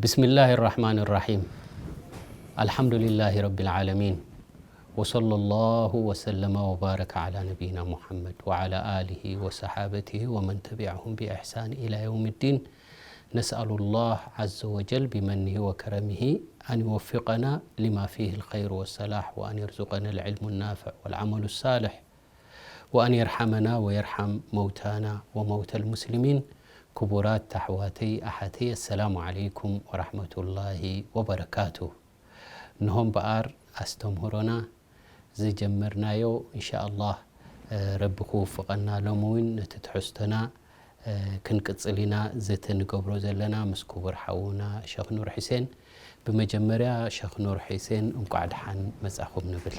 بسم الله الرحمن الرحيم. الحمد لله رب العالمين. وصلى الله وسلم وبارك على نبينا محمد وعلى آله وصحابته ومن تبعهم بإحسان إلى يوم الدين. نسأل الله عز وجل بمنه وكرمه أن يوفقنا لما فيه الخير والصلاح، وأن يرزقنا العلم النافع والعمل الصالح، وأن يرحمنا ويرحم موتانا وموتى المسلمين. ክቡራት ኣሕዋተይ ኣሓተይ፣ ኣሰላሙ ዓለይኩም ወራሕመቱላሂ ወበረካቱ። እንሆ እምበኣር ኣስተምህሮና ዝጀመርናዮ፣ እንሻኣላህ፣ እ፣ ረቢ ክውፍቐና፣ ሎሚ እውን ነቲ ትሕዝቶና፣ እ፣ ክንቅጽል ኢና። ዘተ ንገብሮ ዘለና ምስ ክቡር ሓውና ሸኽ ኑር ሑሴን። ብመጀመርያ ሸኽ ኑር ሑሴን፣ እንቋዕ ደሓን መጻኹም ንብል።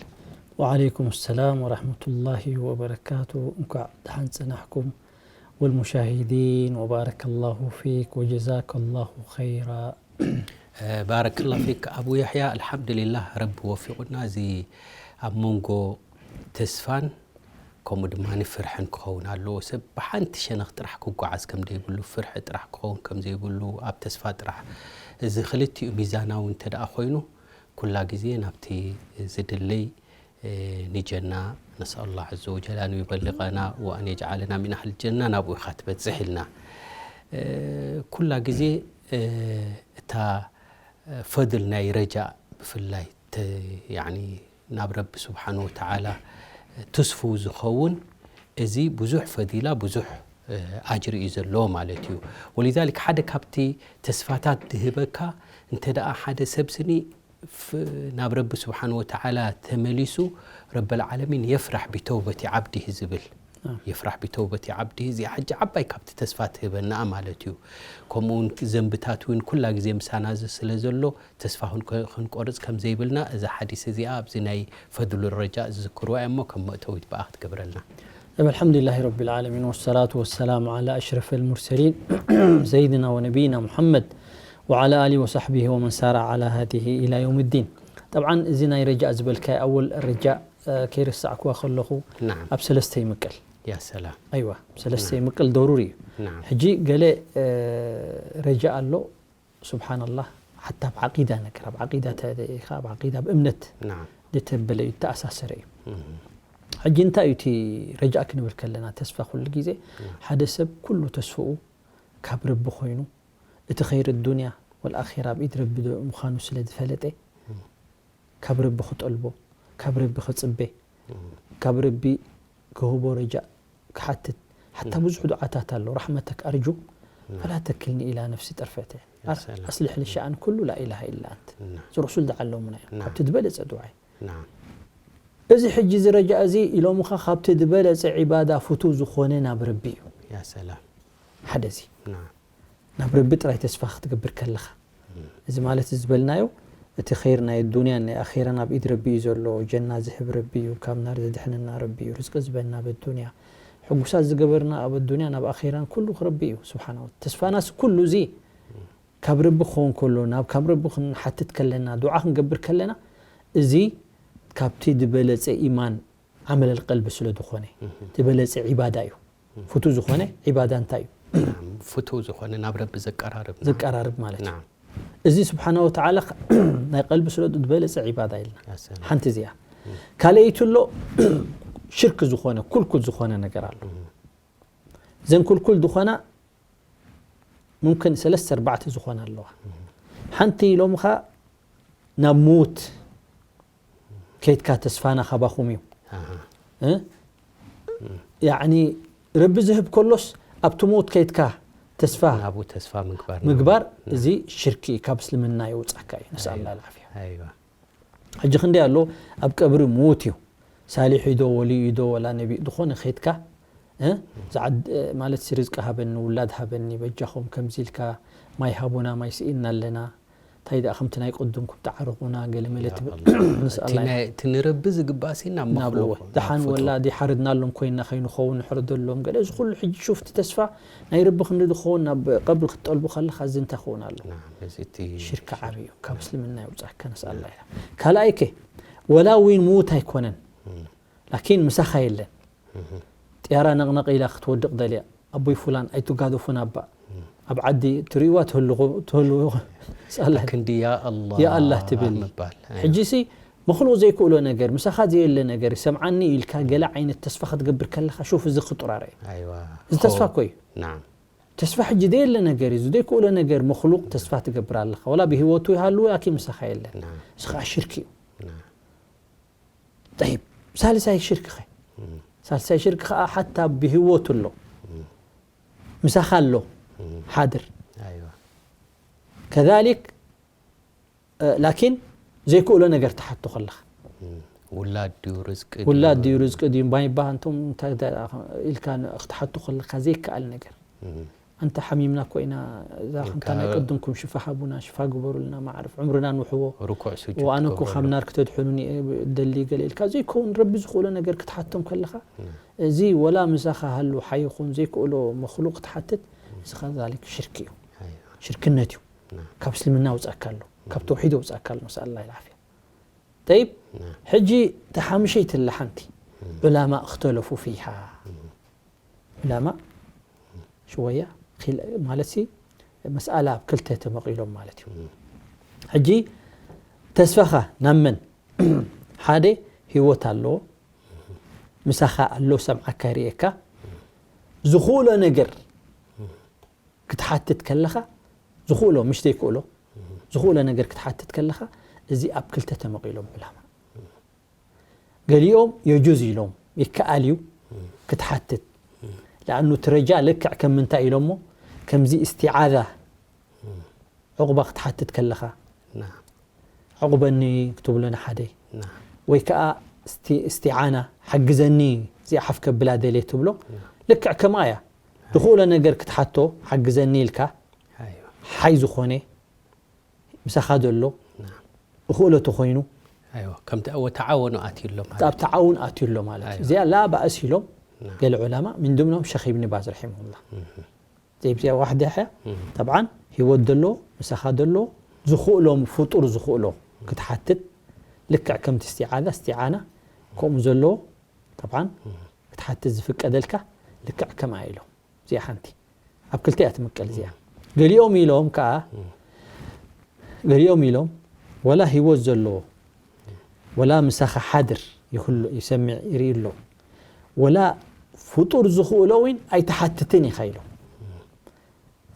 وعليكم السلام ورحمة الله وبركاته. እንኳዕ ደሓን ጸናሕኩም። والمشاهدين، وبارك الله فيك وجزاك الله خيرا. እ፣ ባረከላሁ ፊክ ኣቡ የሕያ። ኣልሓምዱሊላህ፣ ረቢ ወፊቑና። እዚ ኣብ መንጎ ተስፋን ከምኡ ድማ ፍርሕን ክኸውን ኣለዎ። ሰብ ብሓንቲ ሸነኽ ጥራሕ ክጓዓዝ ከም ዘይብሉ፣ ፍርሒ ጥራሕ ክኸውን ከም ዘይብሉ፣ ኣብ ተስፋ ጥራሕ፣ እዚ ክልቲኡ ሚዛናዊ እንተ ደኣ ኮይኑ፣ ኩላ ግዜ ናብቲ ዝድለይ፣ እ፣ ንጀና፣ ነስኣሉላህ ዐዘ ወጀል ኣን ዩበልቀና ወኣን የጅዓለና ሚን ኣህል ጀና፣ ናብኡ ኢኻ ትበጽሕ ኢልና። እ፣ ኩላ ግዜ፣ እ፣ እታ ፈድል ናይ ረጃእ ብፍላይ ተ-፣ ያዕኒ ናብ ረቢ ስብሓን ወተዓላ ትስፉው ዝኸውን፣ እዚ ብዙሕ ፈዲላ፣ ብዙሕ፣ እ፣ ኣጅሪ እዩ ዘለዎ ማለት እዩ። ወሊዛሊክ ሓደ ካብቲ ተስፋታት ዝህበካ፣ እንተ ደኣ ሓደ ሰብ ስኒ ፍ-፣ ናብ ረቢ ስብሓን ወተዓላ ተመሊሱ፣ ረበል ዓለሚን የፍራሕ ቢተውበቲ ዓብዲህ ዝብል፣ ኣዎ። የፍራሕ ቢተውበቲ ዓብዲህ፣ እዚኣ ሕጂ ዓባይ ካብቲ ተስፋ ትህበና ማለት እዩ። ከምኡ እውን ዘንብታት እውን ኩላ ግዜ ምሳና ዝ-፣ ስለ ዘሎ፣ ተስፋ ክንቆ-፣ ክንቆርጽ ከም ዘይብልና፣ እዛ ሓዲስ እዚኣ ኣብዚ ናይ ፈድሉ ረጃእ ዝዝክርዋ እዮም እሞ፣ ከም መእተዊት ብኣ ክትገብረልና። طيب، الحمد لله رب العالمين، والصلاة والسلام على أشرف المرسلين، سيدنا ونبينا محمد، وعلى آله وصحبه ومن سار على هديه إلى يوم الدين. طبعا، እዚ ናይ ረጃእ ዝበልካዮ ኣወል ረጃእ፣ እ፣ ከይረሳዕኩዋ ከለኹ፣ ናዓም። ኣብ ሰለስተ ይምቀል። ያ ሰላም። ኣይዋ፣ ሰለስተ ናዓም። ይምቀል፣ ደሩሪ እዩ። ናዓም። ሕጂ ገለ፣ እ፣ ረጃእ ኣሎ፣ ሱብሓነላህ፣ ሓታ ኣብ ዓቂዳ ነገር፣ ኣብ ዓቂዳ ተ-፣ ኢኻ፣ ኣብ ዓቂዳ፣ ኣብ እምነት ናዓም። ዝተበለ እዩ፣ ዝተኣሳሰረ እዩ። እህ። ሕጂ እንታይ እዩ እቲ ረጃእ ክንብል ከለና፣ ተስፋ ኩሉ ግዜ ናዓም። ሓደ ሰብ ኩሉ ተስፍኡ ካብ ረቢ ኮይኑ፣ እቲ ኸይር ዱንያ ወልኣኺራ ኣብ ኢድ ረቢ ዶ-፣ ምዃኑ ስለ ዝፈለጠ፣ እህ። ካብ ረቢ ክጠልቦ፣ ካብ ረቢ ክጽበ፣ እህ። ካብ ረቢ ክህቦ ረጃእ ክሓትት። ሓታ እህ። ብዙሕ ዱዓታት ኣሎ። "ረሕመተክ ኣርጁ፣ እህ። ፈላ ተክልኒ ኢላ ነፍሲ ጠርፈተ። ያ ሰላም። ኣስልሕ ሊ ሸኣን ኩሉ ላ ኢላሃ ኢላ ኣንት." እህ። እዚ ረሱል ደዓ ኣለሙና እዮም። ናዓም። ካብቲ ዝበለጸ ዱዓ እዩ። ናዓም። እዚ ሕጂ እዚ ረጃእ እዚ ኢሎምኻ ካብቲ ዝበለጸ ዒባዳ ፍቱው ዝኾነ ናብ ረቢ እዩ። ያ ሰላም። ሓደ እዚ። ናዓም። ናብ ረቢ ጥራይ ተስፋ ክትገብር ከለኻ። እም። እዚ ማለት እዚ ዝበልናዮ፣ እቲ ኸይር ናይ ዱንያን ናይ ኣኼራን ኣብ ኢድ ረቢ እዩ ዘሎ። ጀና ዝህብ ረቢ እዩ፣ ካብ ናር ዘድሕነና ረቢ እዩ፣ ርዝቂ ዝበና ኣብ ኣዱንያ፣ ሕጉሳት ዝገበርና ኣብ ኣዱንያን ኣብ ኣኼራን ኩሉ ረቢ እዩ፣ ስብሓናሁ ወ-፣ ተስፋናስ ኩሉ እዚ እም። ካብ ረቢ ክኸውን ከሎ፣ ናብ ካብ ረቢ ክንሓትት ከለና፣ ዱዓ ክንገብር ከለና፣ እዚ ካብቲ ዝበለጸ ኢማን ዓመለል ቀልቢ ስለ ዝኾነ፣ እህ። ዝበለጸ ዒባዳ እዩ። እህ። ፍቱው ዝኾነ ዒባዳ እንታይ እዩ? ናም፣ ፍቱው ዝኾነ ናብ ረቢ ዘቀራርብ፣ ናም። ዘቀራርብ ማለት እዩ። ናም። እዚ ስብሓነ ወተዓላ ናይ ቀልቢ ስለ ዝበለጸ ዒባዳ ኢልና። ያ ሰላም። ሓንቲ እዚኣ። እህ። ካልኣይቲ ኣሎ፣ ሽርክ ዝኾነ፣ ኩልኩል ዝኾነ ነገር ኣሎ። እህ። እዘን ኩልኩል ዝኾና ሙምክን ሰለስተ ኣርባዕተ ዝኾና ኣለዋ። እህ። ሓንቲ ኢሎምኻ ናብ ምዉት ከይድካ ተስፋና ካባኹም እዩ። ኣሃ። እ? እም። ያዕኒ ረቢ ዝህብ ከሎስ ኣብቲ ምዉት ከይድካ ተስፋ ናብኡ ተስፋ ምግባር፣ ምግባር፣ ናብኡ። እዚ ሽርኪ እዩ፣ ካብ እስልምና የውጻካ እዩ። ነስኣል ኣይዋ። ኣላህ ኣልዓፍያ። ኣይዋ። ሕጂ ክንደይ ኣሎ ኣብ ቀብሪ ምዉት እዩ። ሳሊሕ እዩ ዶ፣ ወልዩ እዩ ዶ፣ ወላ ነቢ ዝኾነ ከይድካ፣ እ? ዝዓድ-፣ ማለት ሲ ርዝቂ ሃበኒ፣ ውላድ ሃበኒ፣ በጃኹም ከምዚ ኢልካ ማይ ሃቡና፣ ማይ ስኢንና ኣለና። እንታይ ደኣ ከምቲ ናይ ቅድምኩም ተዓረቑና፣ ገለ መለ ያ ትብል። ኣላህ። ንስኣል እቲ ኣላ ናይ፣ እቲ ንረቢ ዝግባእ ሲ ናብ ናብኡ መኽሉቕ፣ ወ-፣ ደሓን ናብ ፍጡር። ወላ ድሓርድናሎም ኮይና ከይንኸውን ንሕረደሎም። ገለ እዚ ኩሉ ሕጂ ሹፍቲ ተስፋ ናይ ረቢ ክንዲ ዝኸውን ናብ ቀብሪ ክትጠልቡ ከለኻ እዚ እንታይ ክኸውን ኣሎ? ናም፣ እዚ እቲ ሽርክ ዓቢ እዩ። ካብ እስልምና የውጻእካ ነስኣል ኣላ ኢላ። ካልኣይ ከ ወላ እውን ምዉት ኣይኮነን። እም። ላኪን ምሳኻ የለን። እህ። ጥያራ ነቕነቕ ኢላ ክትወድቕ ደልያ። ኣቦይ ፉላን ኣይትጋደፉን ኣባ። እም። ኣብ ዓዲ ትርእይዋ ትህልኹ-፣ ትህልዉ-፣ ሳላ ክንዲ ያ ኣላ ያ ኣላህ ትብል። ምባል። ሕጂ ሲ መክሉቕ ዘይክእሎ ነገር፣ ምሳኻ ዘየለ ነገር ይሰምዓኒ ኢልካ ገለ ዓይነት ተስፋ ክትገብር ከለኻ፣ ሹፍ፣ እዚ ክጥራረ እዩ። ኣይዋ እዚ ተስፋ እኮ እዩ። ናም ተስፋ ሕጂ ዘየለ ነገር እዩ፣ ዘይክእሎ ነገር መክሉቕ ተስፋ ትገብር ኣለኻ። ወላ ብህይወቱ ይሃሉ፣ ላኪን ምሳኻ የለን። ናም እዚ ከዓ ሽርክ እዩ። ናም ጠይብ፣ ሳልሳይ ሽርክ ኸ? ሳልሳይ ሽርክ ከዓ ሓታ ብህይወቱ ኣሎ፣ ምሳኻ ኣሎ፣ ሓድር። ኣይዋ ከዛሊክ፣ እ፣ ላኪን ዘይክእሎ ነገር ትሓቶ ከለኻ። ውላድ ድዩ ርዝቂ ውላድ ድዩ ርዝቂ ድዩ ማይ ይበሃል፣ እንቶም እንታይ እንታይ ኢልካ ክትሓቶ ከለኻ ዘይከኣል ነገር። ኣንታ ሓሚምና እኮ ኢና፣ እዛ ከምታ ናይ ቅድምኩም ሽፋ ሃቡና፣ ሽፋ ግበሩልና፣ ማዕርፍ ዕምርና ንውሕዎ። ርኩዕ ስጁድ ወኣነ እኮ ካብ ክገብረሉ። ናር ክተድሕኑኒ እየ ደሊ ገለ ኢልካ ዘይከውን ረቢ ዝኽእሎ ነገር ክትሓቶም ከለኻ፣ እዚ ወላ ምሳኻ ሃሉ ሓይኹን ዘይክእሎ መክሉቕ ክትሓትት፣ እዚ ከዛሊክ ሽርክ እዩ። ኣይዋ ሽርክነት እዩ። ናም ካብ እስልምና ውጻካ ኣሎ፣ ካብ ተውሒድ ውጻካ ኣሎ። ነስኣል ኣላህ ልዓፍያ። ጠይብ፣ ናም ሕጂ ተሓምሸይትላ ሓንቲ ዑላማ እክተለፉ ፊሃ። ዑላማ ሽወያ ኺል-፣ ማለት ሲ መስኣላ ኣብ ክልተ ተመቒሎም ማለት እዩ። ሕጂ ተስፋኻ ናብ መን? ሓደ ህይወት ኣለዎ፣ ምሳኻ ኣሎ፣ ሰምዓካ ይርእየካ፣ ዝኽእሎ ነገር ክትሓትት ከለኻ፣ ዝኽእሎ፣ ምሽ ዘይክእሎ፣ ዝኽእሎ ነገር ክትሓትት ከለኻ፣ እዚ ኣብ ክልተ ተመቒሎም ዑላማ። ገሊኦም የጁዝ ኢሎም፣ ይከኣል እዩ ክትሓትት። ለኣኑ እቲ ረጃእ ልክዕ ከም ምንታይ ኢሎሞ፣ ከምዚ እስቲዓዛ፣ ዑቕባ ክትሓትት ከለኻ፣ ና ዕቑበኒ ክትብሎ ንሓደ፣ ና ወይ ከኣ እስቲ-፣ እስቲዓና፣ ሓግዘኒ፣ እዚኣ ሓፍ ከብላ ደልየ ትብሎ፣ ልክዕ ከምኣ እያ። ዝኽእሎ ነገር ክትሓቶ፣ ሓግዘኒ ኢልካ፣ ኣይዋ ሓይ ዝኾነ፣ ምሳኻ ዘሎ፣ ና እኽእሎ ተኾይኑ፣ ኣይዋ ከምቲ ወተዓወኑ ኣትዩ ኣሎ ማለት ኣብ ተዓውን ኣትዩ ኣሎ ማለት እዩ። ኣይዋ። እዚኣ ላ ባእስ ኢሎም ና ገለ ዑለማ፣ ምን ድምኖም ሸኽ ኢብኒ ባዝ ረሒመሁላህ። ዘይብዚኣ ዋሕደ ሕያ፣ ጠብዓን ህይወት ዘሎ፣ ምሳኻ ዘሎ፣ ዝኽእሎም ፍጡር ዝኽእሎ ክትሓትት፣ ልክዕ ከምቲ እስቲዓዛ፣ እስቲዓና፣ ከምኡ ዘለዎ፣ ጠብዓን ክትሓትት ዝፍቀደልካ፣ ልክዕ ከምኣ ኢሎም። እዚኣ ሓንቲ። ኣብ ክልተ እያ ትምቀል እዚኣ። ገሊኦም ኢሎም ከኣ፣ ገሊኦም ኢሎም፣ ወላ ህይወት ዘለዎ፣ ወላ ምሳኻ ሓድር ይህሉ፣ ይሰምዕ፣ ይርኢ ኣሎ፣ ወላ ፍጡር ዝኽእሎ እውን ኣይትሓትትን ኢኻ ኢሎም።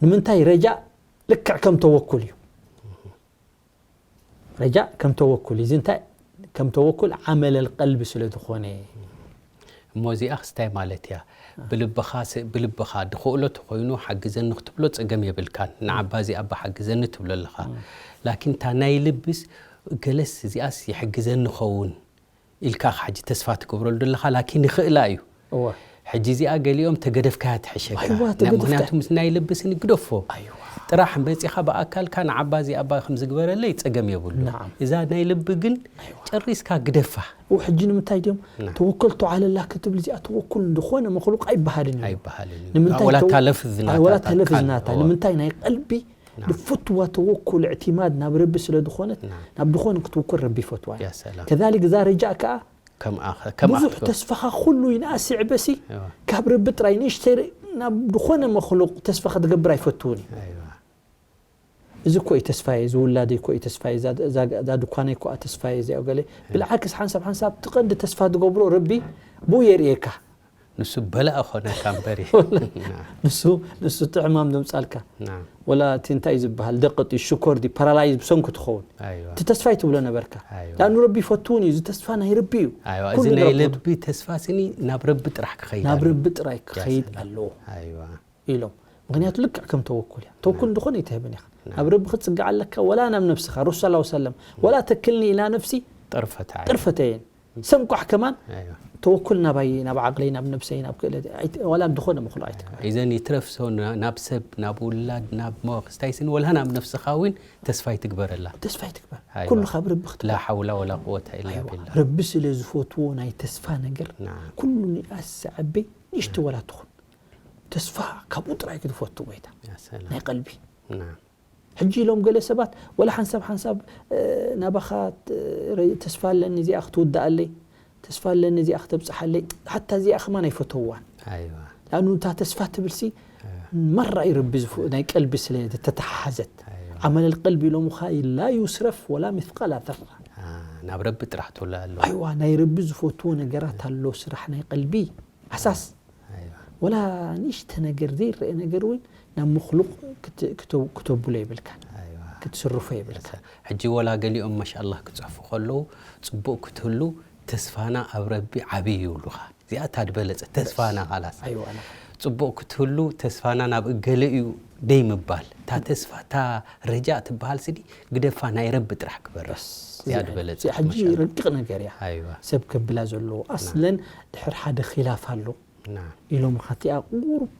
ንምንታይ? ረጃእ ልክዕ ከም ተወኩል እዩ። ረጃእ ከም ተወኩል እዩ። እዚ እንታይ? ከም ተወኩል ዓመለል ቀልቢ ስለ ዝኾነ። እሞ እዚኣ ክስታይ ማለት እያ። ብልብኻ ስ-፣ ብልብኻ ድኽእሎ ተኾይኑ ሓግዘኒ ክትብሎ ጸገም የብልካን። ንዓባ እዚኣ ኣባ ሓግዘኒ ትብሎ ኣለኻ። ላኪን እታ ናይ ልብስ፣ ገለስ እዚኣስ ይሕግዘኒ ኸውን ኢልካ ሕጂ ተስፋ ትገብረሉ ዘለኻ፣ ላኪን ይኽእላ እዩ። እወ። ሕጂ እዚኣ ገሊኦም ተገደፍካያ ትሕሸካ። ኣይዋ፣ ናይ-፣ ተገደፍካ። ምኽንያቱ ምስ ናይ ልቢ ስኒ ግደፎ። ኣይዋ። ጥራሕ መጺኻ ብኣካልካ ንዓባ እዚኣ ኣባ ከም ዝግበረለይ ጸገም የብሉ። ናዓም። እዛ ናይ ልቢ ግን ጨሪስካ ግደፋ። እው፣ ሕጂ ንምንታይ ድዮም ና። ተወከልቱ ዓለላ ክትብል እዚኣ ተወኩል ዝኾነ መኽሉቅ ኣይበሃልን እዩ። ኣይበሃልን እዩ። ንምንታይ ወላ ተወ-፣ እታ ለፍዝ ናታ ኣይ፣ ወላ እታ ተለፍዝ ቃል፣ ናታ። እዋ። ንምንታይ ናይ ቀልቢ ና። ዝፈትዋ ተወኩል እዕቲማድ ናብ ረቢ ስለ ዝኾነት፣ ና። ናብ ዝኾነ ክትውኩል ረቢ ይፈትዋ እዩ። ያ ሰላም። ከዛሊክ እዛ ረጃእ ከኣ ከምኣ ኸ-፣ ከምኣ ብዙሕ ክትገብር። ተስፋኻ ኩሉ ይንኣስ ይዕበሲ እዋ። ካብ ረቢ ጥራይ ንእሽተይ ናብ ዝኾነ መኽሉቅ ተስፋ ክትገብር ኣይፈትውን እዩ። ኣይዋ። እዚ እኮ እዩ ተስፋየ፣ እዚ ውላደይ እኮ እዩ ተስፋየ፣ እዛ፣ እዛ፣ እዛ ድኳነይ እኮ ተስፋየ፣ እዚኣ ገለ። ብልዓክስ ሓንሳብ ሓንሳብ እቲ ቀንዲ ተስፋ ትገብሮ ረቢ ብኡ የርእየካ። ንሱ በላእ ኾነካ እምበሪ። ንሱ፣ ንሱ እቲ ዕማም ዘምጻልካ። ና። ወላ እቲ እንታይ ዝበሃል ደቅጥ እዩ፣ ሽኮር ድዩ፣ ፓራላይዝ ብሰንኩ ትኸውን። ኣይዋ። እቲ ተስፋ ይትብሎ ነበርካ። ኣይዋ። ላኑ ረቢ ይፈትውን እዩ፣ እዚ ተስፋ ናይ ረቢ እዩ። ኣይዋ፣ ኩሉ እዚ ናይ ንረክቦ። ልቢ ተስፋ ስኒ ናብ ረቢ ጥራሕ ክኸይድ ናብ ኣለዎ። ረቢ ጥራይ ክኸይድ ያ ሰላም። ኣለዎ ኣይዋ። ኢሎም። ምኽንያቱ ልክዕ ከም ተወኩል እያ። ተወኩል እንደኾነ ይትህብን ኢኻ። ና። ናብ ረቢ ክትጽጋዕ ኣለካ፣ ወላ ናብ ነብስኻ። ረሱል ሰለላሁ ዐለይሂ ወሰለም፣ ወላ ተክልኒ ኢላ ነፍሲ ጠርፈት ዓይን። ጥርፈተ የን። ሰንቋሕ ከማን ኣይዋ። ተወኩል ናባይ፣ ናብ ዓቕለይ፣ ናብ ነብሰይ፣ ናብ ክእለተይ፣ ኣይት-፣ ዋላ ኣብ ዝኾነ መኽሉቕ ኣይትግበር። እዘን ይትረፍ ሰው ና-፣ ናብ ሰብ፣ ናብ ውላድ፣ ናብ መወክስታይ ስኒ፣ ወላ ናብ ነፍስኻ እውን ተስፋ ይትግበረላ። ተስፋ ይትግበር። ኣይዋ። ኩሉ ካብ ረቢ ክትግበር። ላ ሓውላ ወላ ቁወታ ኢላ ኣይዋ። ቢላ። ረቢ ስለ ዝፈትዎ ናይ ተስፋ ነገር፣ ና። ኩሉ ንኣስ ዝዓበይ ንእሽቶ ዋላ ትኹን። ተስፋ ካብኡ ጥራይ ክትፈቱ ጎይታ። ያ ሰላም። ናይ ቀልቢ። ና። ሕጂ ኢሎም ገለ ሰባት፣ ወላ ሓንሳብ ሓንሳብ፣ እ፣ ናባኻ ት-፣ ረ-፣ ተስፋ ኣለኒ፣ እዚኣ ክትውድኣለይ፣ ተስፋ ኣለኒ፣ እዚኣ ክተብጽሓለይ፣ ሓታ እዚኣ ከማን ኣይፈተውዋን። ኣይዋ። ለኣኑ እታ ተስፋ ትብልሲ፣ መራ እዩ ረቢ ዝፍ-፣ ናይ ቀልቢ ስለ ዝተተሓሓዘት። ኣይዋ። ዓመለል ቀልቢ ኢሎምኻ ላ ዩስረፍ ወላ ሚስቃላ ዘራ። ናብ ረቢ ጥራሕ ትውላ ኣሎ። ኣይዋ ናይ ረቢ ዝፈትዎ ነገራት ኣሎ። ስራሕ ናይ ቀልቢ ኣሳስ ኣይዋ ወላ ንእሽተ ነገር ዘይረአ ነገር እውን ናብ መክሉቅ ክት- ክተ- ክተብሎ የብልካን ኣይዋ ክትስርፎ የብልካ። ሕጂ ወላ ገሊኦም ማሻኣላህ ክጽሕፉ ከለዉ ጽቡቕ ክትህሉ ተስፋና ኣብ ረቢ ዓብዪ ይብሉኻ። እዚኣ እታ ዝበለጸ ተስፋና ካላስ ኣይዋ ኣላ ጽቡቕ ክትህሉ ተስፋና ናብ እገለ እዩ ደይ ምባል እታ ተስፋ እታ ረጃእ ትበሃል ስዲ ግደፋ ናይ ረቢ ጥራሕ ክበርስ እዚኣ ዝበለጸ ሕጂ ረቂቕ ነገር እያ። ኣይዋ ሰብ ከብላ ዘለዎ ኣስለን ድሕር ሓደ ኺላፍ ኣሎ ና ኢሎም ኻቲኣ ቁሩብ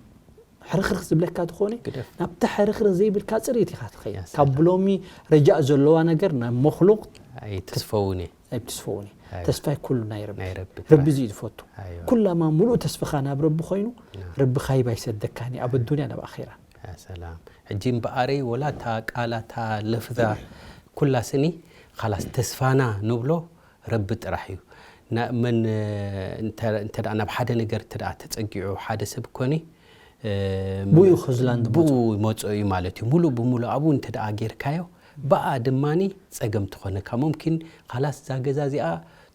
ሕርኽርኽ ዝብለካ ትኾነ ግደፍ ናብታ ሕርኽርኽ ዘይብልካ ፅሬት ኢኻ ትኸይድ። ያስ ካብ ብሎሚ ረጃእ ዘለዋ ነገር ናብ መክሉቅ ኣይትስፈውኒ ኣይትስፈውኒ። ኣይዋ ተስፋይ ኩሉ ናይ ረቢ ናይ ረቢ ረቢ እዚ እዩ ዝፈቱ። ኣይዋ ኩላማ ሙሉእ ተስፋኻ ናብ ረቢ ኮይኑ ና ረቢ ካይብ ኣይሰደካን እዩ ኣብ ኣዱንያ ናብ ኣኺራ። ያ ሰላም ሕጂ እምበኣረይ ወላ እታ ቃላ እታ ለፍዛ ኩላ ስኒ ካላስ ተስፋና ንብሎ ረቢ ጥራሕ እዩ። ና- መን እንተ እንተ ደኣ ናብ ሓደ ነገር እንተ ደኣ ተጸጊዑ ሓደ ሰብ ኮኒ ብኡ እዩ ኸዝላን ዝመጾ። ብኡ ይመጾ እዩ ማለት እዩ። ሙሉእ ብሙሉእ ኣብኡ እንተ ደኣ ጌርካዮ ብኣ ድማኒ ጸገም ትኾነካ። ሙምኪን ካላስ እዛ ገዛ እዚኣ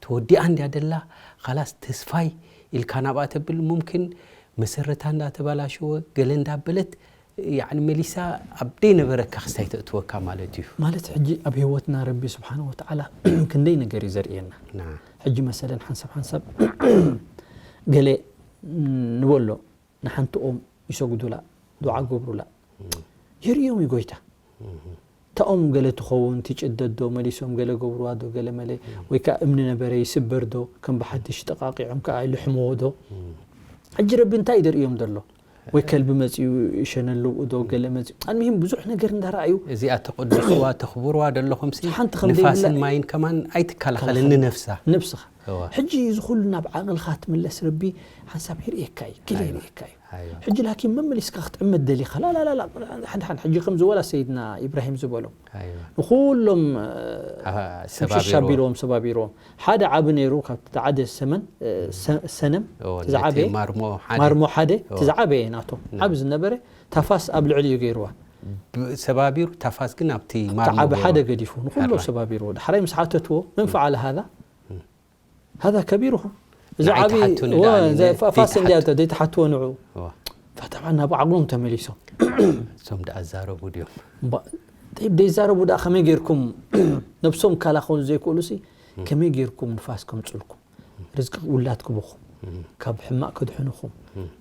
ተወዲኣ እንድያ ደላ ካላስ ተስፋይ ኢልካ ናብኣ ተብል ሙምኪን መሰረታ እንዳተባላሸወ ገለ እንዳበለት ያዕኒ መሊሳ ኣብ ደይነበረካ ክስታይ ተእትወካ ማለት እዩ። ማለት ሕጂ ኣብ ህይወትና ረቢ ስብሓን ወተዓላ ክንደይ ነገር እዩ ዘርእየና። ና ሕጂ መሰለን ሓንሳብ ሓንሳብ ገለ ንበሎ ንሓንቲ ኦም ይሰግዱላ ዱዓ ገብሩላ የርእዮም እዩ ጎይታ። እታ ኦም ገለ ትኸውን ትጭደድ ዶ መሊሶም ገለ ገብሩዋ ዶ ገለ መለ ወይ ከዓ እምኒ ነበረ ይስበር ዶ ከም ብሓድሽ ጠቃቂዖም ከዓ ይልሕምዎ ዶ። ሕጂ ረቢ እንታይ እዩ ዘርእዮም ዘሎ? ወይ ከልቢ መፅኡ ይሸነልብኡ ዶ ገለ መፅኡ ኣልሚሂም ብዙሕ ነገር እንዳረኣዩ እዚኣ ተቐድስዋ ተኽብርዋ ደለኹም ሲ ሓንቲ ከም ንፋስን ዘይብላ- ማይን ከማን ኣይትከላኸልን ንነፍሳ ነብስኻ እዋ ሕጂ እዚ ኩሉ ናብ ዓቕልኻ ትምለስ ረቢ ሓንሳብ ይርእየካ እዩ ገለ ኣይዋ ይርእየካ እዩ። ኣይዋ ሕጂ ላኪን መመሊስካ ክትዕመት ደሊኻ ላላላላ ሓንሓን ሕጂ ከም ዝበላ ሰይድና ኢብራሂም ዝበሎም ኣይዋ ንኩሎም ኣሃ፣ ሽሽ ሰባቢርዎ ኣቢልዎም ሰባቢርዎም ሓደ ዓቢ ነይሩ ካብቲ ሓደ ሰመን እ፣ ሰ- ሰነም እዎ፣ እቲ ዝዓበየ ነቲ ማርሞ ሓደ ማርሞ ሓደ እዎ። እቲ ዝዓበየ ናቶም ና። ዓቢ ዝነበረ ታፋስ ኣብ ልዕሊ እዩ ገይርዋ። ብ- ሰባቢሩ ታፋስ ግን ኣብቲ ኣብቲ ማርሞ ዓቢ ገይርዋ። ሓደ ገዲፉ ንኩሎም ሕራይ። ሰባቢርዎ ድሓራይ ምስ ሓተትዎ መን ፈዓለ ሃዛ ሃዛ ከቢሩኹም እዚ ንዓይ ዓቢ ትሓቱኒ እዎ፣ ደኣ ዘ- ነ- ፋ- ፋስ እንዲያ ዘይትሓቱ- ዘይትሓትዎ ንዑ እዎ። ፈተማ ናብ ዓቕሎም ተመሊሶም እሶም ደኣ ዛረቡ ድዮም እምባ- ጠይብ ደይዛረቡ ደኣ ከመይ ጌርኩም ነብሶም ከላኸሉ ዘይክእሉ ሲ ከመይ ጌርኩም ንፋስ ከምፅልኩም ርዝቂ ውላድ ክበኹም ካብ ሕማቅ ከድሕንኹም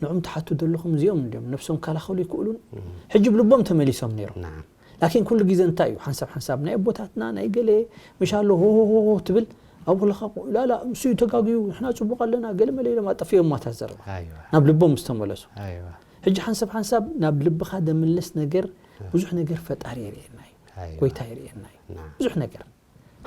ንዑም ትሓቱ ዘለኹም እዚኦም እንዲዮም ነብሶም ከላኸሉ ይክእሉን ሕጂ ብልቦም ተመሊሶም ነይሮም ናም ላኪን ኩሉ ግዜ እንታይ እዩ ሓንሳብ ሓንሳብ ናይ ኣቦታትና ናይ ገለ ምሽ ኣሎ ሆሆሆ ትብል ኣብ ኩልኻ ላላ እሱ እዩ ተጋግዩ ንሕና ፅቡቅ ኣለና ገለ መለ ኢሎም ኣጠፊኦም ማታ ዘረባ ኣይዋ ናብ ልቦም ምስ ተመለሱ ኣይዋ ሕጂ ሓንሳብ ሓንሳብ ናብ ልብኻ ደምልስ ነገር ብዙሕ ነገር ፈጣሪ የርእየና እዩ ኣይዋ ጎይታ የርእየና እዩ ናም ብዙሕ ነገር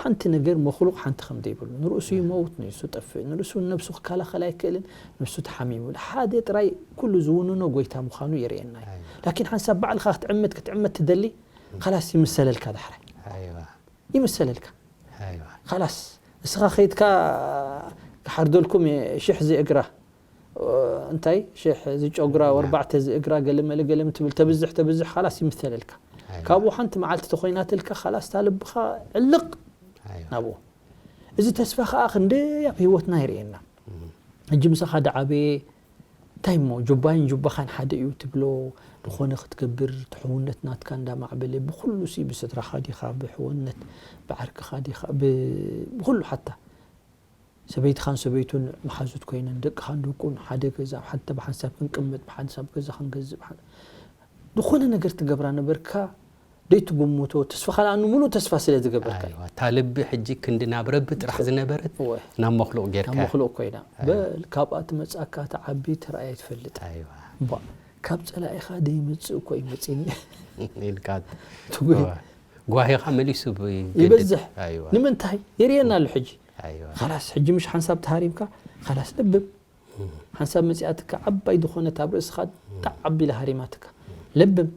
ሓንቲ ነገር መክሉቅ ሓንቲ ከም ዘይብሉ ንርእሱ ይመውት ንሱ ጠፍእ ንርእሱ ነብሱ ክከላኸል ኣይክእልን ንሱ ተሓሚሙ ሓደ ጥራይ ኩሉ ዝውንኖ ጎይታ ምዃኑ የርእየና እዩ ኣይዋ ላኪን ሓንሳብ ባዕልኻ ክትዕምት ክትዕምት ትደሊ ካላስ ይምሰለልካ ዳሕራይ ኣይዋ ይምሰለልካ ኣይዋ ካላስ እስኻ ከይድካ ክሓርደልኩም እየ ሽሕ ዝእግራ እንታይ ሽሕ ዝጨጉራ ወርባዕተ ዝእግራ ገለመለ ገለም ትብል ተብዝሕ ተብዝሕ ካላስ ይምሰለልካ ኣይዋ ካብኡ ሓንቲ መዓልቲ ተኮይናትልካ ካላስ ታልብኻ ዕልቕ ኣይዋ ናብኡ እዚ ተስፋ ከዓ ክንደይ ኣብ ህይወትና ይርእየና ሕጂ ምሳኻ ደዓበየ እንታይ እሞ ጁባይን ጁባኻን ሓደ እዩ ትብሎ ዝኾነ ክትገብር ትሕውነት ናትካ እንዳማዕበለ ብኩሉ ሲ ብስድራኻ ዲኻ ብሕውነት ብዓርክኻ ዲኻ ብ- ብኩሉ ሓታ ሰበይትኻን ሰበይቱን መሓዙት ኮይነን ደቅኻን ደቁን ሓደ ገዛ ሓንተ ብሓንሳብ ክንቅመጥ ብሓንሳብ ገዛ ክንገዝእ ብሓን- ዝኾነ ነገር ትገብራ ነበርካ ደይትግምቶ ተስፋኻ ለኣኑ ሙሉእ ተስፋ ስለ ዝገበርካ እዩ ኣይዋ እታ ልቢ ሕጂ ክንዲ ናብ ረቢ ጥራሕ ዝነበረት እወ ናብ መክሉቕ ጌርካ ናብ መክሉቕ ኮይና በል ካብኣ ትመጻካ ትዓቢ ተረኣየ ትፈልጥ ኣይዋ እምባ ካብ ጸላኢኻ ደይመጽእ እኮ እዩ መጺኒ ኢልካ ትጉሂ ጓሂኻ መሊሱ ብ- ይበዝሕ ኣይዋ ንምንታይ የርእየና ኣሎ ሕጂ ኣይዋ ኻላስ ሕጂ ምሽ ሓንሳብ ተሃሪምካ ኻላስ ለብም ሓንሳብ መጺኣትካ ዓባይ ዝኾነት ኣብ ርእስኻ ጣዕ ኣቢላ ሃሪማትካ ለብም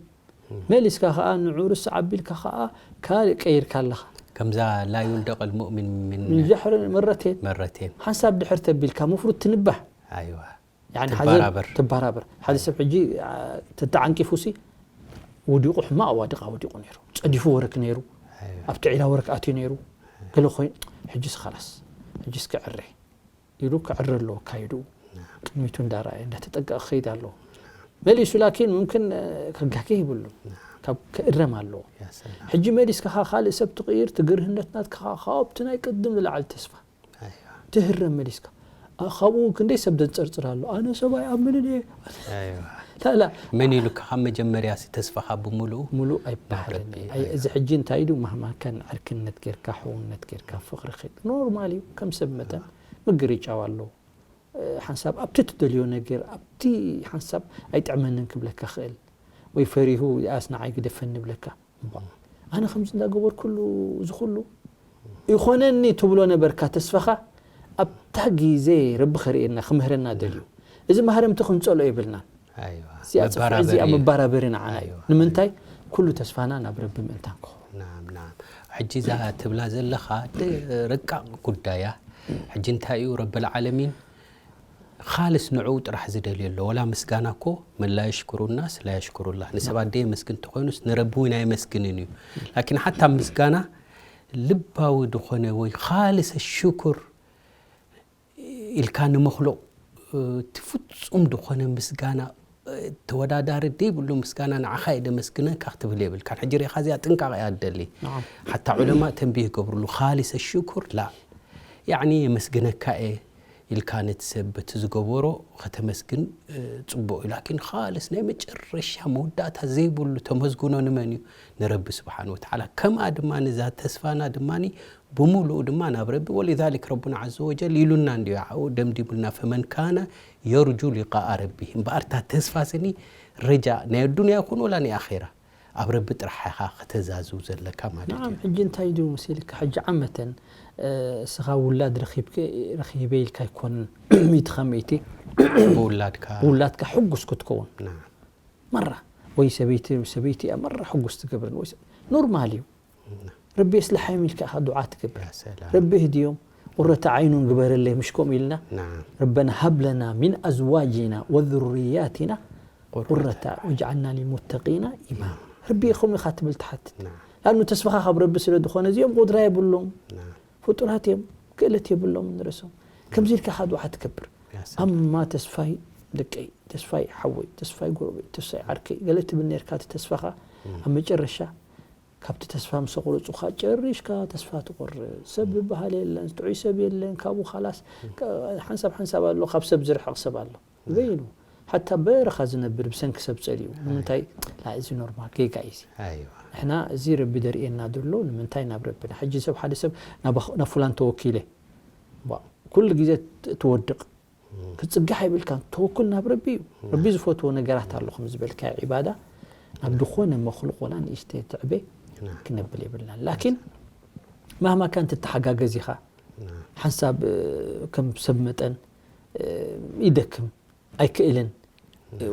መሊስካ ከዓ ንዑ ርስ ዓቢልካ ከዓ ካልእ ቀይርካ ኣለኻ ከምዛ ላ ዩልደቕ ልሙእሚን ምን ምን ጀሕሪ መረቴን መረቴን ሓንሳብ ድሕር ተቢልካ መፍሩድ ትንባህ ኣይዋ ያኒ ትበራበር። ሓዘ ትበራበር ሓደ ሰብ ሕጂ ተተዓንቂፉ ሲ ወዲቑ፣ ሕማቕ ዋድቃ ወዲቑ ነይሩ። ጸዲፉ ወርክ ነይሩ። ኣብቲ ዒላ ወርክ ኣትዩ ነይሩ። ገለ ኮይኑ፣ ሕጅስ ኸላስ፣ ሕጅስ ክዕረ ኢሉ ክዕረ ኣለዎ ኣካይድኡ። ቅድሚቱ እንዳረኣየ እንዳተጠንቀቐ ክኸይድ ኣለዎ። መሊሱ ላኪን ሙምክን፣ እ፣ ከጋግህ ይብሉ። ካብ ክእረም ኣለዎ። ሕጂ መሊስካ ኸኣ ካልእ ሰብ ትቕይር፣ ትግርህነት ናትካ ኸኣ ካብቲ ናይ ቅድም ዝለዓለ ተስፋ ትህረም መሊስካ። ኣ፣ ካብኡ ክንደይ ሰብ ዘንጸርጽር ኣሎ። ኣነ ሰብ ኣይኣምንን እየ። ላላ። መን ኢሉካ ካብ መጀመርያ ሲ ተስፋኻ ብምሉኡ? ምሉእ ኣይበሃልን እዩ። ኣይ፣ እዚ ሕጂ እንታይ ኢሉ ማህማካን ዕርክነት ጌርካ፣ ሕውነት ጌርካ፣ ፍቕሪ ኸ-፣ ኖርማል እዩ። ከም ሰብ መጠን ምግርጫው ኣሎ። እ፣ ሓንሳብ ኣብቲ ትደልዮ ነገር፣ ኣብቲ ሓንሳብ ኣይጥዕመንን ክብለካ ክእል። ወይ ፈሪሁ፣ "ይኣስ ንዓይ ግደፈኒ" ይብለካ። እምባ፣ ኣነ ከምዚ እንዳገበርኩሉ እዚ ኩሉ ይኾነኒ ትብሎ ነበርካ ተስፋኻ፣ ኣብታ ግዜ ረቢ ኸርእየና፣ ክምህረና ደልዩ። እዚ ማህረምቲ ክንጸሎ የብልናን። ኣይዋ። እዚኣ ጽፍዒ፣ እዚኣ መባራበሪ። መባራበሪ ንዓና እዩ። ኣይዋ። ንምንታይ? ኩሉ ተስፋና ናብ ረቢ ምእንታን ክኸውን። ናም፣ ናም። ሕጂ እዛ ትብላ ዘለኻ ደ-፣ ረቃቕ ጉዳያ። ሕጂ እንታይ እዩ ረብል ዓለሚን ኻልስ ንዕኡ ጥራሕ ዝደልዮ ኣሎ። ወላ ምስጋና እኮ መን ላ የሽኩሩ ናስ ላ የሽኩሩ ላህ። ንሰባት ደየመስግን እንተኾይኑስ ንረቢ እውን ኣየመስግንን እዩ። ላኪን ሓታ ምስጋና ልባዊ ድኾነ ወይ ኻልስ ሽኩር ኢልካ ንመኽሉቕ፣ እ፣ እቲ ፍጹም ድኾነ ምስጋና፣ እ፣ ተወዳዳሪ ደይብሉ ምስጋና ንዓኻ እየ ደመስግነካ ክትብል የብልካን። ሕጂ ርኢኻ እዚኣ ጥንቃቐ እያ ትደሊ። ናዓም። ሓታ ዑለማ ተንቢህ ይገብርሉ፣ ኻሊሰ ሽኩር ላ፣ ያዕኒ የመስግነካ እየ ኢልካ ነቲ ሰብ በቲ ዝገበሮ ከተመስግን፣ እ፣ ጽቡቕ እዩ። ላኪን ኻልስ ናይ መጨረሻ መወዳእታ ዘይብሉ ተመስግኖ ንመን እዩ? ንረቢ ስብሓን ወተዓላ። ከምኣ ድማ ነዛ ተስፋና ድማ ብምሉኡ ድማ ናብ ረቢ፣ ወሊዛሊክ ረቡና ዓዘ ወጀል ኢሉና እንድዩ፣ ዓኡ ደምዲሙልና፣ ፈመን ካነ የርጁ ሊቃኣ ረቢህ። እምበኣር እታ ተስፋ ስኒ ረጃ ናይ ኣዱንያ ይኹን ወላ ናይ ኣኼራ ኣብ ረቢ ጥራሕ ኢኻ ከተዛዝው ዘለካ ማለት ናዓም፣ እዩ። ሕጂ እንታይ ድዩ መሲልካ? ሕጂ ዓመተን፣ እ፣ እስኻ ውላድ ረኺብከ-፣ ረኺበ ኢልካ ኣይኮንን፣ ሚእቲ ካብ ሚእቲ ብውላድካ ብውላድካ ሕጉስ ክትከውን ና መራ፣ ወይ ሰበይቲ፣ ሰበይቲ እያ መራ ሕጉስ ትገብርን፣ ወይ ሰ-፣ ኖርማል እዩ። ረቢ የስልሓዮም ኢልካ ኢኻ ዱዓ ትገብር። ያ ሰላም። ረቢ ህድዮም፣ ቁረተ ዓይኑን ግበረለይ፣ ምሽ ከምኡ ኢልና፣ ና ረበና ሃብ ለና ሚን ኣዝዋጂና ወዙርያቲና ቁረተ ቁረተ ወጅዓልና ሊልሙተቂና ኢማማ። ረቢ ከምኡ ኢኻ ትብል ትሓትት። ና ለኣኑ ተስፋኻ ካብ ረቢ ስለ ዝኾነ እዚኦም ቁድራ የብሎም፣ ና ፍጡራት እዮም፣ ክእለት የብሎም ንርእሶም። ከምዚ ኢልካ ኢኻ ዱዓ ትገብር። ያ ሰላም። ኣማ ተስፋይ ደቀይ፣ ተስፋይ ሓወይ፣ ተስፋይ ጎረቤት፣ ተስፋይ ዓርከይ ገለ ትብል ነርካ። እቲ ተስፋኻ ኣብ መጨረሻ ካብቲ ተስፋ ምስ ኣቑረጹኻ ጨሪሽካ ተስፋ ትቆርጽ። ሰብ ዝበሃል የለን፣ ጥዑይ ሰብ የለን። ካብኡ ኻላስ፣ ካ-፣ ሓንሳብ ሓንሳብ ኣሎ፣ ካብ ሰብ ዝርሕቕ ሰብ ኣሎ። በይኑ ሓታ በረኻ ዝነብር ብሰንኪ ሰብ ጸልዩ። ንምንታይ? ላ፣ እዚ ኖርማል ጌጋ እዩ እዚ። ኣይዋ። ንሕና እዚ ረቢ ደርእየና ዘሎ ንምንታይ ናብ ረብና። ሕጂ ሰብ፣ ሓደ ሰብ ናብ፣ ናብ ፉላን ተወኪለ፣ ዋ፣ ኩሉ ግዜ ት-፣ ትወድቕ። ክትጽግሕ ኣይብልካን። ተወኩል ናብ ረቢ እዩ። ረቢ ዝፈትዎ ነገራት ኣሎ፣ ከም ዝበልካዮ ዒባዳ። ናብ ዝኾነ መኽሉቕ ወላ ንእሽተይ ትዕበ ና ክነብል የብልናን። ላኪን ማህማ ካን ትተሓጋገዝ ኢኻ። ና ሓንሳብ፣ እ፣ ከም ሰብ መጠን፣ እ፣ ይደክም፣ ኣይክእልን፣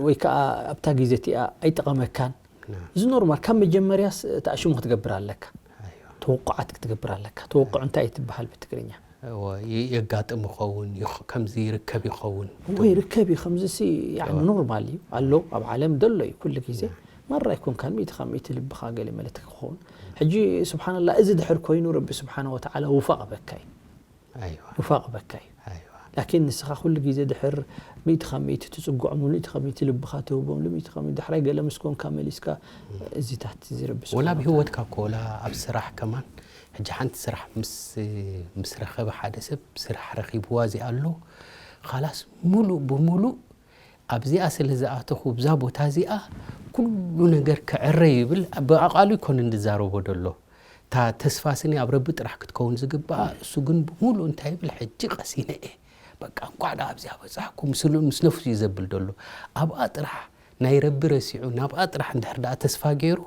ወይ ከዓ ኣብታ ግዜ እቲኣ ኣይጠቐመካን። ና እዚ ኖርማል፣ ካብ መጀመርያስ እቲ ኣሽሙ ክትገብር ኣለካ። ኣይዋ። ተወቁዓት ክትገብር ኣለካ። ተወቁዕ እንታይ እዩ ትበሃል ብትግርኛ? እወ፣ ይ-፣ የጋጥም ይኸውን፣ ይኽ-፣ ከምዚ ይርከብ ይኸውን። ወይ ርከብ እዩ ከምዚ ሲ፣ ያኒ ኖርማል እዩ ኣሎ፣ ኣብ ዓለም ደሎ እዩ ኩሉ ግዜ። ማራ ኣይኮንካን ሚእቲ ካብ ሚእቲ ልብኻ ገለ መለት ክኸውን። ሕጂ ስብሓንላህ፣ እዚ ድሕር ኮይኑ ረቢ ስብሓነ ወተዓላ ውፋቕ በካ እዩ። ኣይዋ። ውፋቕ በካ እዩ። ኣይዋ። ላኪን ንስኻ ኩሉ ግዜ ድሕር ሚእቲ ካብ ሚእቲ ትጽግዖም፣ ሚእቲ ካብ ሚእቲ ልብኻ ትህቦም፣ ሚእቲ ካብ ሚእቲ ዳሕራይ ገለ ምስ ኮንካ መሊስካ፣ እዚታት እዚ ረቢ ወላ ኣብ ስብሓነ ህይወትካ እኮ፣ ወላ ኣብ ስራሕ ከማን፣ ሕጂ ሓንቲ ስራሕ ምስ፣ ምስ ረኸበ ሓደ ሰብ፣ ስራሕ ረኺብዋ እዚኣ ኣሎ፣ ኻላስ ሙሉእ ብሙሉእ ኣብዚኣ ስለ ዝኣተኹ፣ ብዛ ቦታ እዚኣ ኩሉ ነገር ክዕረ ይብል፣ ብኣቓሉ ይኮን እንድዛረቦ ደሎ። እታ ተስፋ ስኒ ኣብ ረቢ ጥራሕ ክትከውን ዝግባኣ፣ እሱ ግን ብሙሉእ እንታይ ይብል? ሕጂ ቀሲነ እየ። በቃ፣ እንቋዕ ደኣ ኣብዚኣ በጻሕኩ፣ ምስሉ-፣ ምስ ነፍሱ እዩ ዘብል ደሎ። ኣብኣ ጥራሕ ናይ ረቢ ረሲዑ፣ ናብኣ ጥራሕ እንድሕር ደኣ ተስፋ ገይሩ፣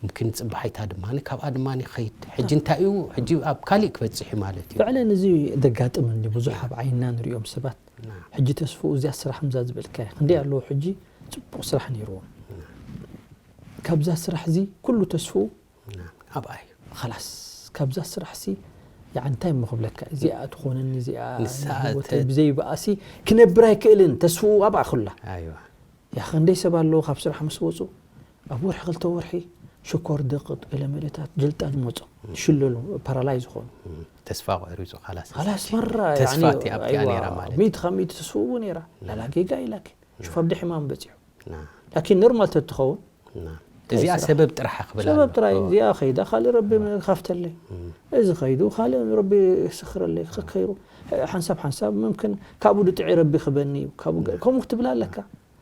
ምምክን ጽባሒታ ድማ፣ ካብኣ ድማ ይኸይድ። ሕጂ እንታይ እዩ? ሕጂ ኣብ ካሊእ ክበጽሕ እዩ ማለት እዩ። ፍዕለን እዚ ደጋጥም እንዲ ብዙሕ ኣብ ዓይንና ንሪኦም ሰባት። ና። ሕጂ ተስፍኡ እዚኣ ስራሕ ምዛ ዝበልካያ። ክንደይ ኣለዉ ሕጂ ጽቡቕ ስራሕ ነይርዎም። ካብዛ ስራሕ እዚ ኩሉ ተስፍኡ ና። ኣብኣ እዩ። ኻላስ፣ ካብዛ ስራሕ ሲ፣ ያዕ እንታይ እሞ ክብለካ፣ እዚኣ ትኾነኒ፣ እዚኣ ንሳ ንህይወተይ ተ- ብዘይ ብኣሲ ክነብር ኣይክእልን፣ ተስፍኡ ኣብኣ ኩላ። ኣይዋ። ያ ክንደይ ሰብ ኣለዉ ካብ ስራሕ ምስ ወጹ፣ ኣብ ወርሒ ክልተ ወርሒ ሽኮር ደቕጥ ገለ መለታት ጀልጣ ዝመጾ ሽለሉ ፓራላይዝ ዝኾኑ ተስፋ ቆሪጹ ካላስ ካላስ መራ ተስፋ ያኒ እቲ ኣብቲያ ኣይዋ፣ ነይራ ማለት ሚእቲ ካብ ሚእቲ ተስፍኡ ነይራ ላላ ጌጋ ኢላኪ ሽፋ ብዲ ሕማም በጺሑ ና ላኪን ኖርማል ተትኸውን ና እዚኣ ስራሕ። ሰበብ ጥራሕ ክብል ሰበብ ኣሎ። ጥራይ እዎ። እዚኣ ኸይዳ ካልእ ረቢ ካፍተለይ እዚ ኸይዱ ካልእ ረቢ ስኽረለይ ክኸይሩ ሓንሳብ ሓንሳብ ምምክን ካብኡ ድጥዒ ረቢ ክበኒ እዩ ካብኡ ገ- ከምኡ ክትብል ኣለካ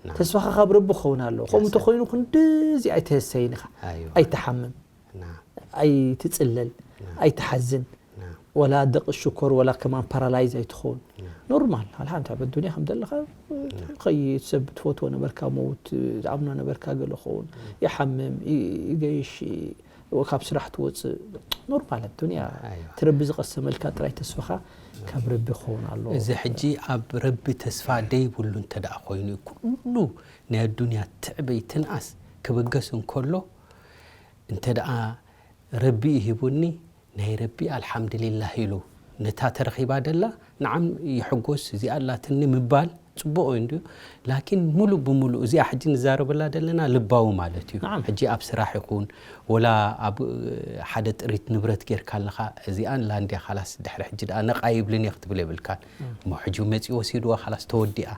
ና። ተስፋኻ ካብ ረቢ ክኸውን ኣለዎ ከምኡ ተኮይኑ ክንድዚ ኣይተሰይን ኢኻ ኣይዋ። ኣይትሓምም ና ኣይትጽለል ኣይትሓዝን ና ወላ ደቂ ሽኮር ወላ ከማን ፓራላይዝ ኣይትኸውን ኖርማል ኣልሓምታ በዱንያ ከም ዘለኻ ኸይድ ሰብ ትፈትዎ ነበርካ መውት ዝኣምኖ ነበርካ ገለ ኸውን ይሓምም ይ- ይገይሽ ይ- ካብ ስራሕ ትወፅእ ኖርማል ኣዱንያ ኣይዋ። ትረቢ ዝቐሰመልካ ጥራይ ተስፋኻ ካብ ረቢ ክኸውን ኣለዎ እዚ ሕጂ ኣብ ረቢ ተስፋ ደይብሉ እንተ ደኣ ኮይኑ እዩ ኩሉ ናይ ኣዱንያ ትዕበይ ትንኣስ ክብገስ እንከሎ እንተ ደኣ ረቢ ይሂቡኒ ናይ ረቢ ኣልሓምድሊላህ ኢሉ ነታ ተረኺባ ደላ ንዓም ይሕጎስ እዚኣ ኣላትኒ ምባል ጽቡቕ እዩ እንድዩ ላኪን ሙሉእ ብምሉእ እዚኣ ሕጂ ንዛረበላ ዘለና ልባዊ ማለት እዩ ንዓም። ሕጂ ኣብ ስራሕ ይኹን ወላ ኣብ ሓደ ጥሪት ንብረት ጌርካ ኣለኻ እዚኣ ላንድያ ካላስ ድሕሪ ሕጂ ደኣ ነቓ ይብልን እየ ክትብል የብልካን እሞ ሕጂ መፂኡ ወሲድዋ ካላስ ተወዲኣ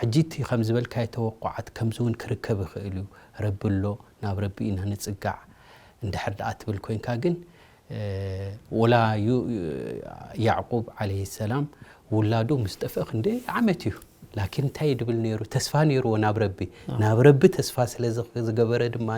ሕጂ እቲ ከም ዝበልካዮ ተወቋዓት ከምዚ እውን ክርከብ ይኽእል እዩ ረቢ ኣሎ ናብ ረቢ ኢና ንፅጋዕ እንድሕር ደኣ ትብል ኮይንካ ግን ወላ ያዕቁብ ዓለይሂ ሰላም ውላዱ ምስ ጠፍአ ክንደይ ዓመት እዩ ላኪን እንታይ ድብል ነይሩ ተስፋ ነይርዎ ናብ ረቢ ናብ ረቢ ተስፋ ስለ ዝገበረ ድማ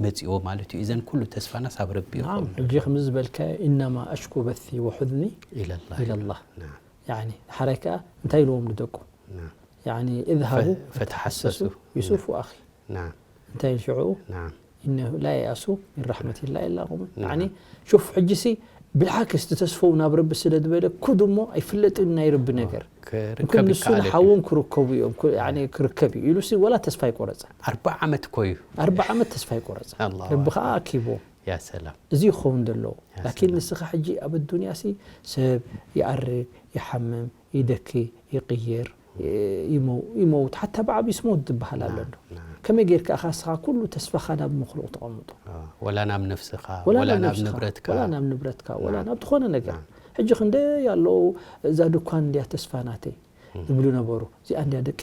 መፂዎ ማለት እዩ እዘን ኩሉ ተስፋናስ ኣብ ረቢ ናም ይኸውን ሕጂ ከምዚ ዝበልካ ኢነማ ኣሽኩ በቲ ወሑዝኒ ኢለላ ኢለላህ ናም ያኒ ሓራይ ከኣ እንታይ ኢልዎም ንደቁ ናም ያኒ እዝሃቡ ፈተሓሰሱ ዩሱፍ ወኣኺ ናም እንታይ ኢሉ ሽዑ ናም إنه لا ييأس من رحمة الله إلا القوم يعني شوف ሕጂሲ ብልዓክስ ተስፈው ናብ ረቢ ስለ ዝበለ ኩድ እሞ ኣይፍለጥን ናይ ረቢ ነገር ክርከብ ምክን ንሱን ይከኣል ሓውን ክርከቡ እዮም ኩ- ያኒ ክርከብ እዩ ኢሉሲ ወላ ተስፋ ኣይቆረጸ ኣርባዓ ዓመት እኮ እዩ ኣርባ ዓመት ተስፋ ኣይቆረጸ ኣላሁ ረቢ ከዓ ኣኪቦ ያ ሰላም እዚ ይኸውን ዘለዎ ላኪን ንስኻ ሕጂ ኣብ ኣዱንያ ሲ ሰብ ይኣርግ ይሓምም ይደኪ ይቅየር ይመው- ይመውት ሓታ ብዓብስ ሞት ዝበሃል ኣሎ እንዶ ናም። ከመይ ጌርካ ኢኻ ንስኻ ኩሉ ተስፋኻ ናብ ምክልኡ ተቐምጦ ወላ ናብ ነፍስኻ ወላ ወላ ናብ ናብ ነብስኻ፣ ንብረትካ ወላ ናብ ንብረትካ ወላ ናብ ዝኾነ ነገር ሕጂ ክንደይ ኣለዉ እዛ ድኳን እንድያ ተስፋ ናተይ ዝብሉ ነበሩ እዚኣ እንድያ ደቂ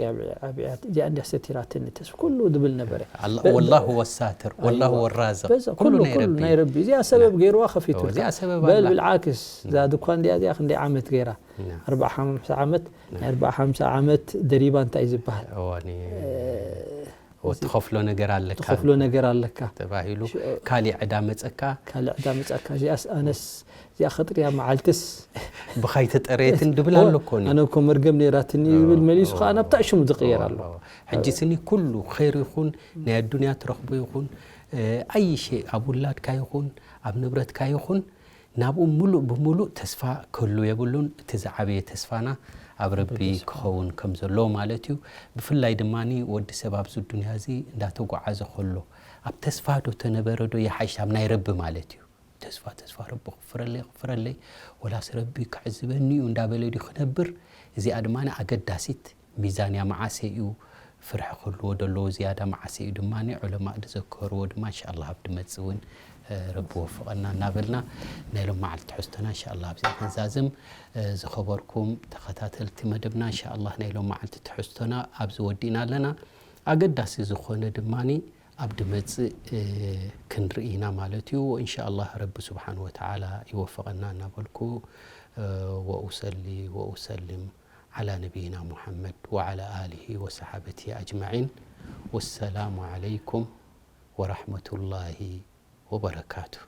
ኣብዒያት እዚኣ እንድያ ሰቲራትኒ ተስፋ ኩሉ ዝብል ነበረ ኣላ- ወላሁ ወሳትር ወላሁ ኣይዋ። ወራዝቕ በዛ ኩሉ ኩሉ ናይ ኩሉ ረቢ ናይ ረቢ እዚኣ ሰበብ ገይርዋ ከፊቱ እዚኣ ሰበብ በል ኣላ። ብልዓክስ እዛ ድኳን እንድያ እዚኣ ክንደይ ዓመት ገይራ ና። ኣርባዓ ሓምሳ ዓመት ናይ ኣርባዓ ሓምሳ ዓመት ደሪባ እንታይ ዝበሃል እዋኒ ትኸፍሎ ነገር ኣለካ ትኸፍሎ ነገር ኣለካ ተባሂሉ ካሊእ ዕዳ መፀካ ካልዕ ዕዳ መፃካ እዚኣስ ኣነስ እዚኣ ከጥርያ መዓልትስ ብኻይ ተጠረየትን ድብል ኣሎ ኮኒ ኣነ እኮ መርገም ነይራትኒ ይብል መሊሱ ከዓ ናብታ ሽሙ ዝቅየር ኣሎ ሕጂ ስኒ ኩሉ ኸይር ይኹን ናይ ኣዱንያ ትረኽቦ ይኹን ኣይሸ ኣብ ውላድካ ይኹን ኣብ ንብረትካ ይኹን ናብኡ ሙሉእ ብሙሉእ ተስፋ ክህሉ የብሉን እቲ ዝዓበየ ተስፋና ኣብ ረቢ ክኸውን ከም ዘለዎ ማለት እዩ ብፍላይ ድማ ወዲ ሰብ ኣብዚ ዱንያ እዚ እንዳተጓዓዘ ከሎ ኣብ ተስፋ ዶ ተነበረ ዶ ይሓይሽ ኣብ ናይ ረቢ ማለት እዩ ተስፋ ተስፋ ረቢ ክፍረለይ ክፍረለይ ወላስ ረቢ ክዕዝበኒ እዩ እንዳበለ ድዩ ክነብር እዚኣ ድማ ኣገዳሲት ሚዛንያ መዓሰ እዩ ፍርሒ ክህልዎ ዘለዎ ዝያዳ መዓሰ እዩ ድማ ዑለማእ ዝዘከርዎ ድማ እንሻላ ኣብ ድመፅ እውን ረቢ ወፍቐና እናበልና ናይ ሎም መዓልቲ ትሕዝቶና እንሻላ ኣብዚ ክንዛዝም ዝኸበርኩም ተኸታተልቲ መደብና እንሻላ ናይ ሎም መዓልቲ ትሕዝቶና ኣብዚ ወዲእና ኣለና ኣገዳሲ ዝኾነ ድማ ኣብ ድመፅእ ክንርኢ ኢና ማለት እዩ እንሻላ ረቢ ስብሓን ወተዓላ ይወፍቐና እናበልኩ ወኡሰሊ ወኡሰልም على نبينا محمد وعلى آله وصحابته أجمعين والسلام عليكم ورحمة الله وبركاته